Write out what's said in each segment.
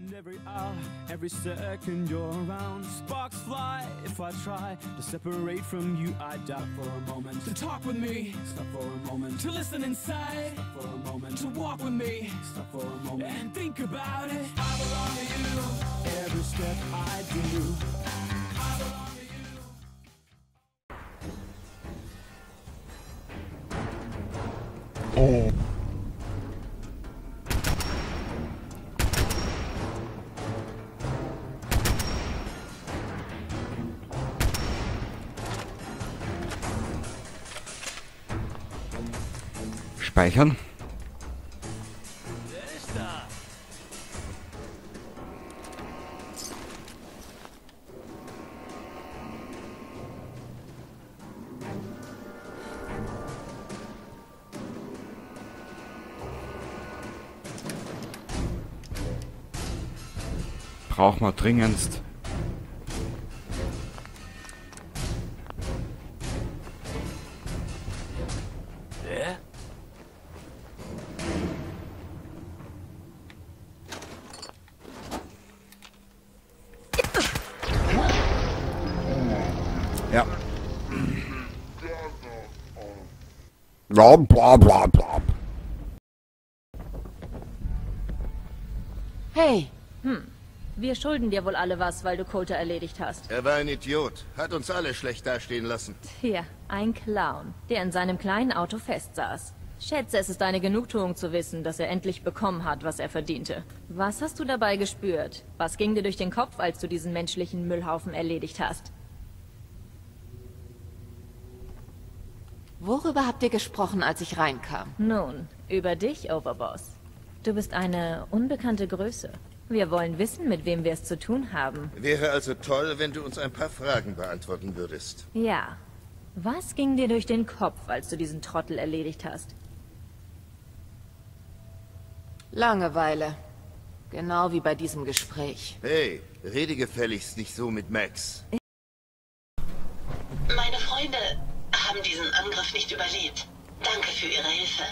And every hour, every second you're around. Sparks fly if I try to separate from you. I die for a moment. To talk with me, stop for a moment. To listen inside, stop for a moment. To walk with me, stop for a moment. And think about it. I belong to you. Every step I do. I belong to you. Oh. Speichern. Braucht man dringendst. Ja. Bla bla bla bla. Hey. Wir schulden dir wohl alle was, weil du Colter erledigt hast. Er war ein Idiot. Hat uns alle schlecht dastehen lassen. Tja, ein Clown, der in seinem kleinen Auto festsaß. Schätze, es ist eine Genugtuung zu wissen, dass er endlich bekommen hat, was er verdiente. Was hast du dabei gespürt? Was ging dir durch den Kopf, als du diesen menschlichen Müllhaufen erledigt hast? Worüber habt ihr gesprochen, als ich reinkam? Nun, über dich, Overboss. Du bist eine unbekannte Größe. Wir wollen wissen, mit wem wir es zu tun haben. Wäre also toll, wenn du uns ein paar Fragen beantworten würdest. Ja. Was ging dir durch den Kopf, als du diesen Trottel erledigt hast? Langeweile. Genau wie bei diesem Gespräch. Hey, rede gefälligst nicht so mit Max. Meine Freunde haben diesen Angriff nicht überlebt. Danke für Ihre Hilfe.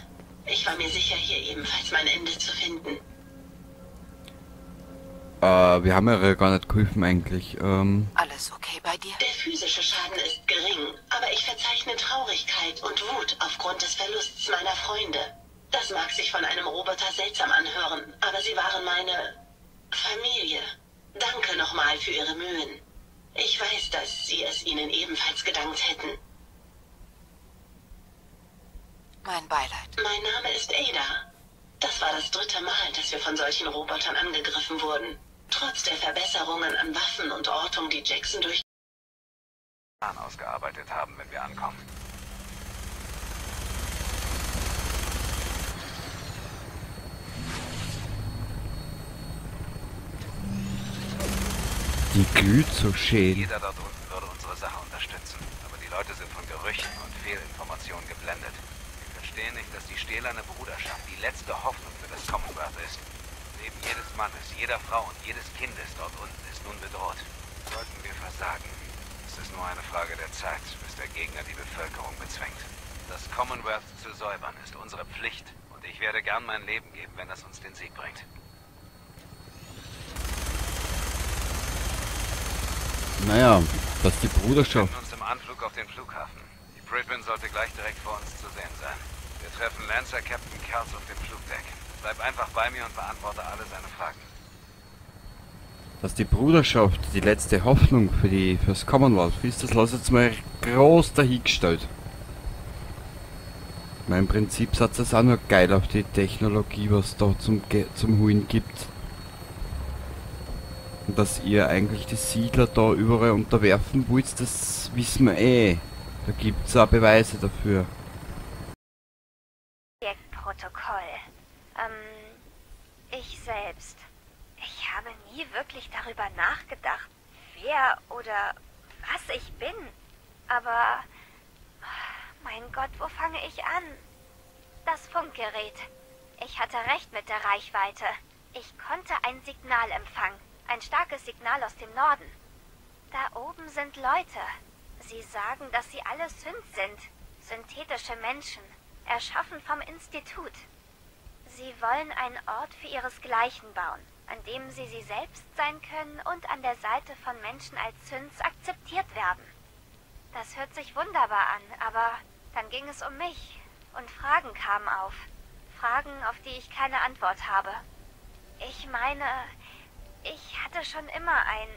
Ich war mir sicher, hier ebenfalls mein Ende zu finden. Wir haben ja gar nicht geholfen eigentlich. Alles okay bei dir? Der physische Schaden ist gering, aber ich verzeichne Traurigkeit und Wut aufgrund des Verlusts meiner Freunde. Das mag sich von einem Roboter seltsam anhören, aber sie waren meine Familie. Danke nochmal für Ihre Mühen. Ich weiß, dass Sie es ihnen ebenfalls gedankt hätten. Mein Beileid. Mein Name ist Ada. Das war das dritte Mal, dass wir von solchen Robotern angegriffen wurden. Trotz der Verbesserungen an Waffen und Ortung, die Jackson durch ausgearbeitet haben, wenn wir ankommen. Die glüht so schön. Jeder dort unten würde unsere Sache unterstützen, aber die Leute sind von Gerüchten und Fehlinformationen geblendet. Sie verstehen nicht, dass die stählerne Bruderschaft die letzte Hoffnung für das Commonwealth ist. Das Leben jedes Mannes, jeder Frau und jedes Kindes dort unten ist nun bedroht. Sollten wir versagen, ist es nur eine Frage der Zeit, bis der Gegner die Bevölkerung bezwingt. Das Commonwealth zu säubern ist unsere Pflicht und ich werde gern mein Leben geben, wenn das uns den Sieg bringt. Naja, dass die Bruderschaft. Wir treffen uns im Anflug auf den Flughafen. Die Pridwin sollte gleich direkt vor uns zu sehen sein. Wir treffen Lancer Captain Kells auf dem Flugdeck. Bleib einfach bei mir und beantworte alle seine Fragen. Dass die Bruderschaft die letzte Hoffnung für fürs Commonwealth ist, das lass jetzt mal groß dahingestellt. Mein Prinzipsatz ist auch nur geil auf die Technologie, was da zum Huin gibt. Und dass ihr eigentlich die Siedler da überall unterwerfen wollt, das wissen wir eh. Da gibt's auch Beweise dafür. Projektprotokoll. Ich selbst. Ich habe nie wirklich darüber nachgedacht, wer oder was ich bin. Aber, mein Gott, wo fange ich an? Das Funkgerät. Ich hatte recht mit der Reichweite. Ich konnte ein Signal empfangen. Ein starkes Signal aus dem Norden. Da oben sind Leute. Sie sagen, dass sie alle Synth sind. Synthetische Menschen. Erschaffen vom Institut. Sie wollen einen Ort für ihresgleichen bauen, an dem sie sie selbst sein können und an der Seite von Menschen als Synths akzeptiert werden. Das hört sich wunderbar an, aber dann ging es um mich und Fragen kamen auf. Fragen, auf die ich keine Antwort habe. Ich meine, ich hatte schon immer ein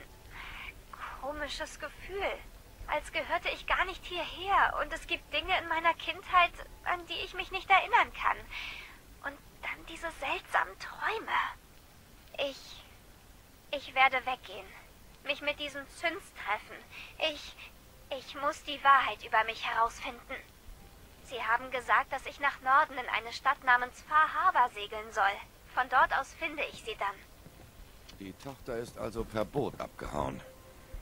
komisches Gefühl. Als gehörte ich gar nicht hierher und es gibt Dinge in meiner Kindheit, an die ich mich nicht erinnern kann. Und dann diese seltsamen Träume. Ich werde weggehen. Mich mit diesen Synths treffen. Ich muss die Wahrheit über mich herausfinden. Sie haben gesagt, dass ich nach Norden in eine Stadt namens Far Harbor segeln soll. Von dort aus finde ich sie dann. Die Tochter ist also per Boot abgehauen.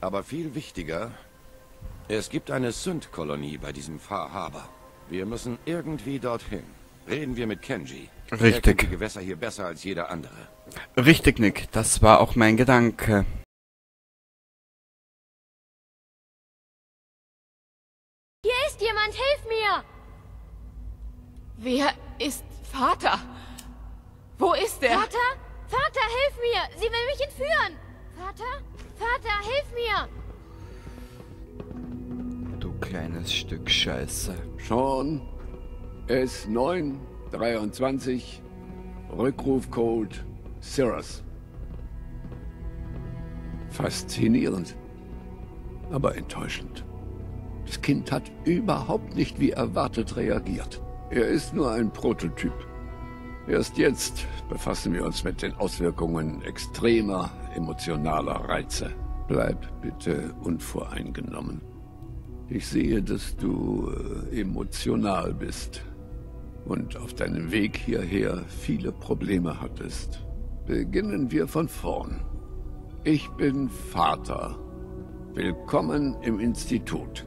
Aber viel wichtiger, es gibt eine Synth-Kolonie bei diesem Far Harbor. Wir müssen irgendwie dorthin. Reden wir mit Kenji. Richtig. Er kennt die Gewässer hier besser als jeder andere. Richtig, Nick. Das war auch mein Gedanke. Hier ist jemand, hilf mir! Wer ist Vater? Wo ist er? Vater? Vater, hilf mir! Sie will mich entführen! Vater? Vater, hilf mir! Du kleines Stück Scheiße. Sean, S9, 23, Rückrufcode Cirrus. Faszinierend, aber enttäuschend. Das Kind hat überhaupt nicht wie erwartet reagiert. Er ist nur ein Prototyp. Erst jetzt befassen wir uns mit den Auswirkungen extremer emotionaler Reize. Bleib bitte unvoreingenommen. Ich sehe, dass du emotional bist und auf deinem Weg hierher viele Probleme hattest. Beginnen wir von vorn. Ich bin Vater. Willkommen im Institut.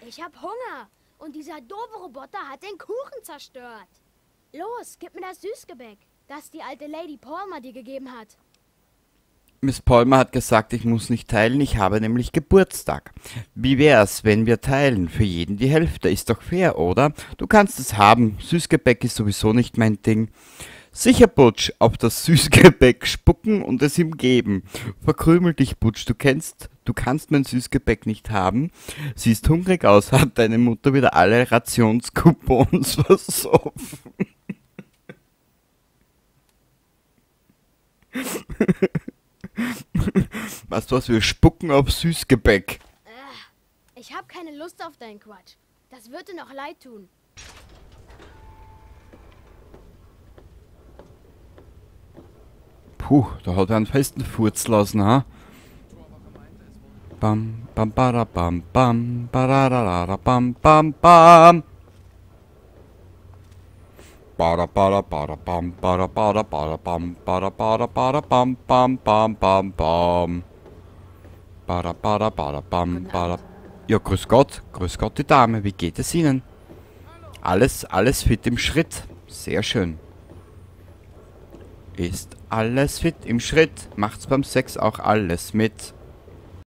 Ich hab Hunger und dieser doofe Roboter hat den Kuchen zerstört. Los, gib mir das Süßgebäck, das die alte Lady Palmer dir gegeben hat. Miss Palmer hat gesagt, ich muss nicht teilen, ich habe nämlich Geburtstag. Wie wär's, wenn wir teilen? Für jeden die Hälfte, ist doch fair, oder? Du kannst es haben, Süßgebäck ist sowieso nicht mein Ding. Sicher, Butch, auf das Süßgebäck spucken und es ihm geben. Verkrümel dich, Butch, du kannst mein Süßgebäck nicht haben. Siehst hungrig aus, hat deine Mutter wieder alle Rationscoupons versoffen. Weißt du was, wir spucken auf Süßgebäck. Ich hab keine Lust auf deinen Quatsch. Das wird dir noch leid tun. Puh, da hat er einen festen Furz lassen, ha? Bam, bam, bara, bam, bam, bararara, bam, bam, bam. Bara, bara, bara, bam, bara, bara, bara, bam, bara, bara, bara, bam, bam, bam, bam, bam. Bara, bara, bara, bam, bara. Ja, grüß Gott, die Dame, wie geht es Ihnen? Alles fit im Schritt. Sehr schön. Ist alles fit im Schritt, macht's beim Sex auch alles mit.